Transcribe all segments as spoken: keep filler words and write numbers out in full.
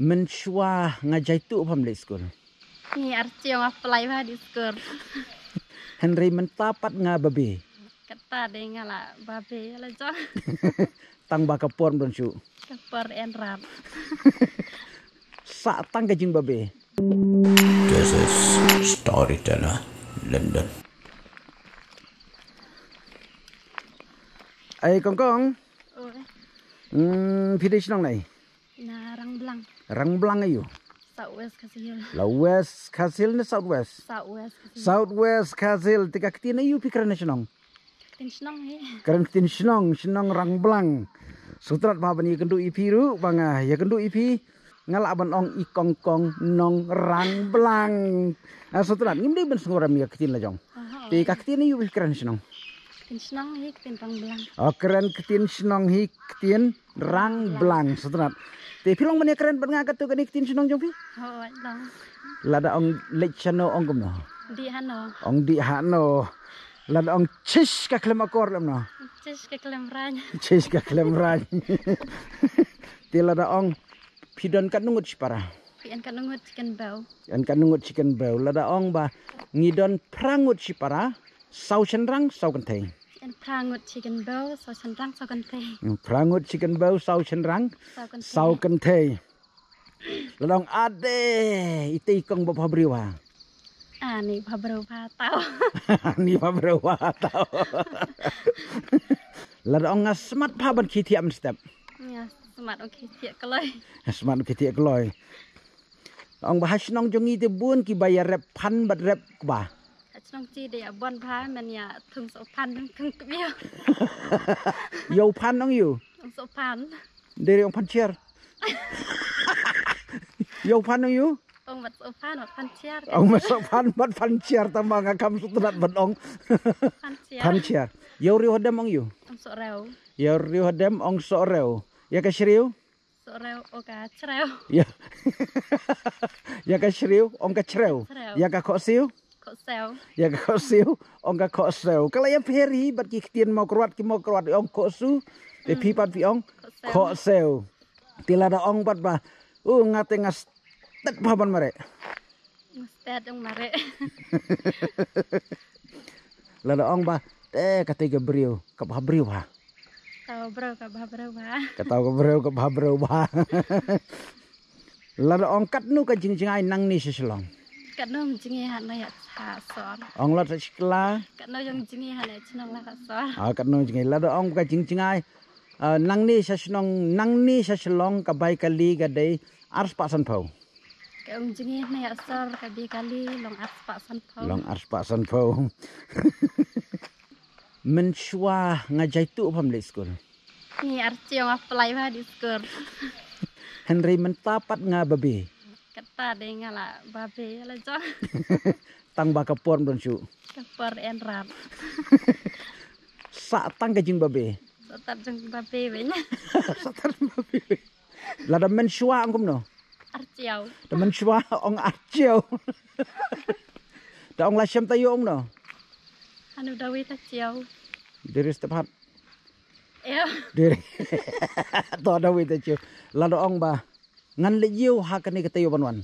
Mynshuwa nga jaitu pham leit skul. Ngi archiong apply ba di skul. Hynrei mynta pat nga babe. Kata de nga la babe la jong. Tang ba ka por don shu. Ka por en rap. Sa tang ka jing babe. This is Storyteller London. Ai kong kong. Oi. Hmm, phi dei shnong nai? Na Rangblang. Rangblang ayu? South West Khasi Hills. La West Khasi Hills ne South West? South West Khasi Hills. South West Khasi Hills. Te ka ktien ayu phi kren shnong? Ktien shnong hi. Kren ktien shnong, shnong Rangblang. Sutrat ba ban ïa kynduh ïa phi ruh ba nga ïa kynduh ïa phi. Nga lah ban ong i kong kong nong Rangblang. Ah, sutrat ngim dei ban sngewrem ïa ktien la jong. Te ka ktien ayu phi kren shnong? Ktien shnong hi ktien Rangblang. Oh, kren ktien shnong hi ktien Rangblang, sutrat. Te phi long ban ïa kren ban nga katu kane ktien shnong jong phi? Hooid long. Lada ong leit shano ong kumno? Dih hano. Ong dih hano. Lada ong chish ka khlem akor lem no? Chish ka khlem rang. Chish ka khlem rang. Te lada ong phi don katno ngut shipara? Phi en katno ngut chicken bow? En katno ngut chicken bow? Lada ong ba ngi don phra ngut shipara, saw shynrang saw kynthei? Phi en phra ngut chicken bow, saw shynrang saw kynthei. Hmm, phra ngut chicken bow, saw shynrang saw kynthei. Saw kynthei. Lada ong ade, ite i kong ba pha briew ha? Ah, ni pha briew pha taw. Ni pha briew pha taw. Lada ong nga smat pha ban khie thiah mynstep? Nga smat ong khie thiah kloi. Nga smat ong khie thiah kloi. Ong ba ha shnong jong ngi te bun ki ba ïa rep phan bad rep kba. Ha shnong chi de ïa bon ba men ïa thung soh phan thung kbiu. Ïa u phan ong ïu. Thung soh phan. Dei ri ong phan chiar. Ïa u phan ong ïu. Ong mat soh phan mat phan chiar. Ong mat soh phan mat phan chiar tama nga kam sutrat bad ong. Phan chiar. Phan chiar. Ïa u riu hadem ong ïu. Ong soh rew. Ïa u riu hadem ong soh rew. Ïa ka shriu. Soh rew, ong ka chrew. Ïa. Ïa ka shriu, ong ka chrew. Chrew. Ïa ka khohsiu. Khohsew. Ïa ka khohsiu, ong ka khohsew. Ka la ïa pher hi, bad ki ktien Mawkyrwat, ki Mawkyrwat, ong khohsu. Te phi pat phi ong khohsew. Khohsew. Te lada ong pat ba, u nga te nga stet pha ban mareh. Nga stet ong mareh. Lada ong ba, te kata ka briew, ka bha briew bha. Taw briew ka bha briew bha. Ka taw ka briew ka bha briew bha. Lada ong katno ka jingjngai nangne sha Shillong? Katno jingjngai hangne ha sor. Ong lada shikla. Katno jingjngai hangne shnong la ha sor. Ah, katno jingjngai. Lada ong ka jingjngai, ah, nangne sha shnong, nangne sha Shillong ka bai kali ka dei arspah sanphew. Ka ong jingjngai hangne ha sor ka bai kali long arspah sanphew. Long arspah sanphew. Mynshuwa nga jaitu pham leit skul. Ngi archiong apply ba di skul. Hynrei mynta pat nga babe. Kata de nga la babe la jong. Tang ba ka por don shu. Ka por en rap. Sa tang ka jing babe. Sa tang jing babe benya. Sa tang babe. Lada mynshuwa ong kumno? Archiaw. Da mynshuwa ong archiaw. Da ong la shem taïew ong no. Hanu dawi ta chiaw. Diri step hat. Ew. Diri. To dawi ta chiaw. Lada ong ba ngan leit ïew ha kane ka taïew ban wan.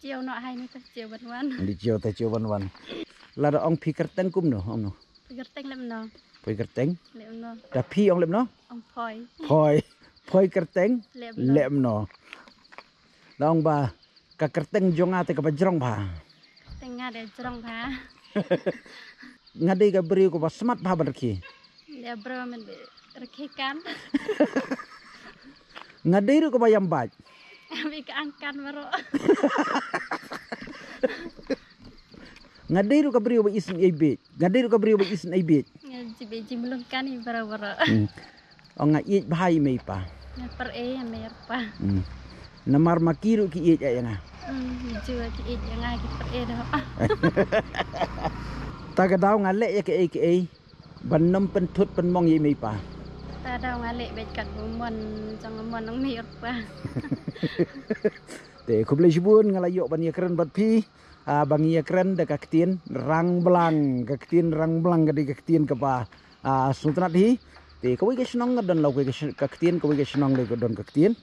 Chiaw no hai ni ta chiaw ban wan. Leit ïew ta chiaw ban wan. Lada ong phi kyrteng kumno ong no. Phi kyrteng lem no. Phi kyrteng. Lem no. Da phi ong lem no. Ong phoi. Phoi. Phoi kyrteng. Lem no. Lem no. Da ong ba ka kyrteng jong nga te ka ba jrong bha. Kyrteng nga de jrong bha. Nga dei ka briew ka ba smat bha ban rkhie. Dei briew men rkhie kan. Nga dei ruh ka ba ïam bad. Bi ka ang kan maro. Nga dei ruh ka briew ba isyn ei bit. Nga dei ruh ka briew ba isyn ei bit. Nga ji bit ji mlung kan i baro baro. Hmm. Ong nga ïeit bha ïa mei pa. Nga pyrshah ïa mei pa. Hmm. Namar ma ki ruh ki ïeit ïa nga. Hmm, ju ki ïeit ïa nga ki pyrshah doh. Ta ka daw nga leh ïa kaei kaei ban nym pynthut pynmong ïa mei pa. Ta daw nga leh beit kat bu mon jong mon ong mei pa. Te khublei shibun nga la ïoh ban ïa kren bad phi. Ah, ba ngi ïa kren da ka ktien Rangblang, ka ktien Rangblang ka dei ka ktien ka ba, ah, sngewtynnat hi. Te kawei ka shnong ka don la kawei ka sh-, ka ktien, kawei ka shnong la ka don ka ktien.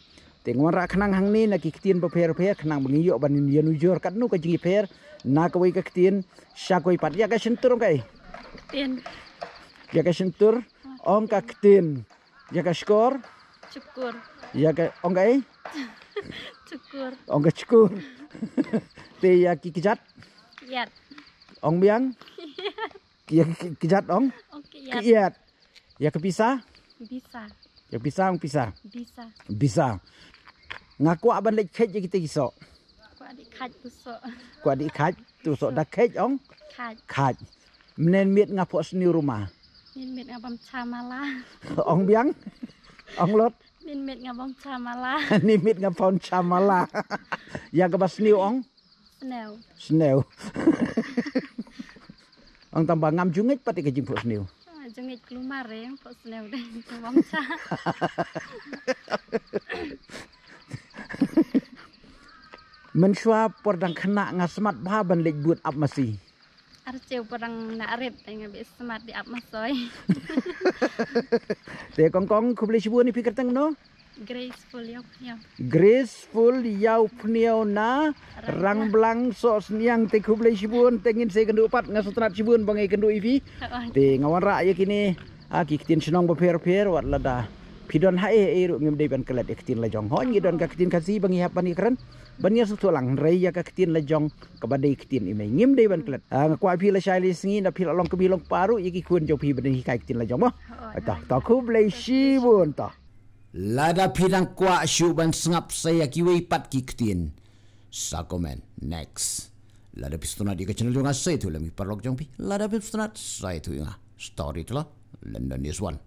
Te nga wanrah khnang hangne na ki ktien bapher bapher khnang ba ngi ïoh ban ïanujor katno ka jingïapher na kawei ka ktien sha kawei pat. Ïa ka shyntur ong kaei? Tin. Ïa ka shyntur ong ka ktien. Ïa ka shkor? Chukur. Ïa ka ong kaei? Chukur. Ong ka chukur. Te ïa ki kjat? Ïat. Ong biang? Ïa ki kjat ong? Ong ki ïat. Ïat. Ïa ka pisa? Bisa. Ïa ka pisa ong pisa. Bisa. Bisa. Nga kwah ban leit kheit ïa kita ki soh. Kwah dih khat tu soh. Kwah dih kheit tu soh, da kheit ong? Khat. Kheit. Menen miet nga phoh sniew ruma. Nin mit nga bam cha mala. Ong biang? Ong lot? Nin mit nga bam cha mala. Ni miet nga phoh cha mala. Ïa kaba sniew ong? Sniew. Sniew. Ong tang ba ngam ju ngeit pat ïa ka jingphoh sniew. Ah, ju ngeit klumar ïa phoh sniew dei bam cha. Mynshuwa por dang khynnah nga smat bha ban leit bud ap masi. Ar cheu por dang na rit te nga bit smat dih ap masoi. Te kong kong, khublei shibun. Ïa phi kyrteng no? Graceful Ïawphniaw. Graceful Ïawphniaw na Rangblang Sohsniang. Te khublei shibun, te ngin sa ïakynduh pat, nga sngewtynnat shibun ba ngi ïakynduh ïa phi. Te nga wanrah ïa kine, ah, ki ktien shnong bapher bapher, wat lada phi don haei haei ruh ngim dei ban klet ïa ka ktien lajong. Hooid ngi don ka ktien Khasi ba ngi hap ban ïakren, ban ïasngewthuh lang, hynrei ïa ka ktien lajong kaba dei ktien i mei ngim dei ban klet. Ah, nga kwah phi lashai lashisngi, lada phi la long kmie long kpa ruh, ïa ki khun jong phi ban hikai ktien lajong mo. To, to, khublei shibun to. Lada phi dang kwah shuh ban sngap sa ïa kiwei pat ki ktien, sa comment. Next. Lada phi sngewtynnat ïa ka channel jong nga, sa ïathuh lem ïa ki paralok jong phi. Lada phi sngewtynnat, sa ïathuh ïa nga. Storyteller London is one.